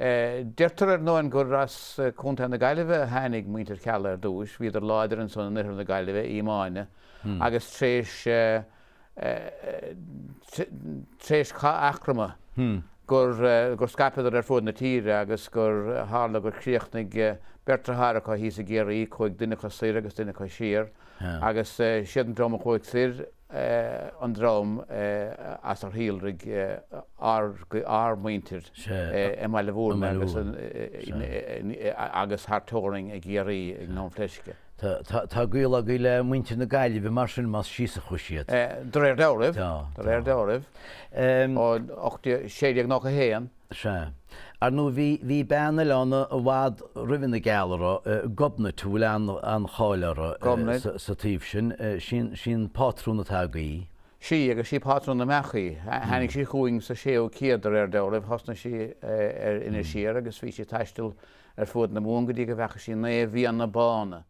Deirtear ar ndóin gur as Contae na Gaillimhe a tháinig muintir Cheallaigh ar dtúis, bhíodar láidir ansan in oirthear na Gaillimhe, Uí Máine, agus tréis tréis Chath Eachroma gur gur scaipeadar ar fuaid na tíre agus gur tharla gur chríochnaigh beirt deartháir acu thíos i gCiarraí, chuaigh duine acu soir agus duine acu siar agus siad an dream a chuaigh soir an dream as ar shíolraigh ár muintir i mBaile Mhúirne agus thar teorainn i gCiarraí i nGleann Fleisce. Tá gaol agaibh le muintir na Gaillimhe mar sin más síos a chuaigh siad. De réir dealraimh. De réir dealraimh. Ó 1691. Sea. Ar ndóigh, bhí, bhí bean eile ann i bhfad roimhe na Ceallaigh, Gobnait, a bhfuil an-cháil uirthi sa taobh sin. Sí, sí an pátrún atá agaibh. Sí, agus sí pátrún na mbeach í. Tháinig sí chugainn sa séú céad de réir dealraimh, thosnaigh sí ar Inis Oírr agus bhí sí ag taisteal ar fuaid na Mumhan go dtí go bhfeaca sí Naomh Fhíona Bána.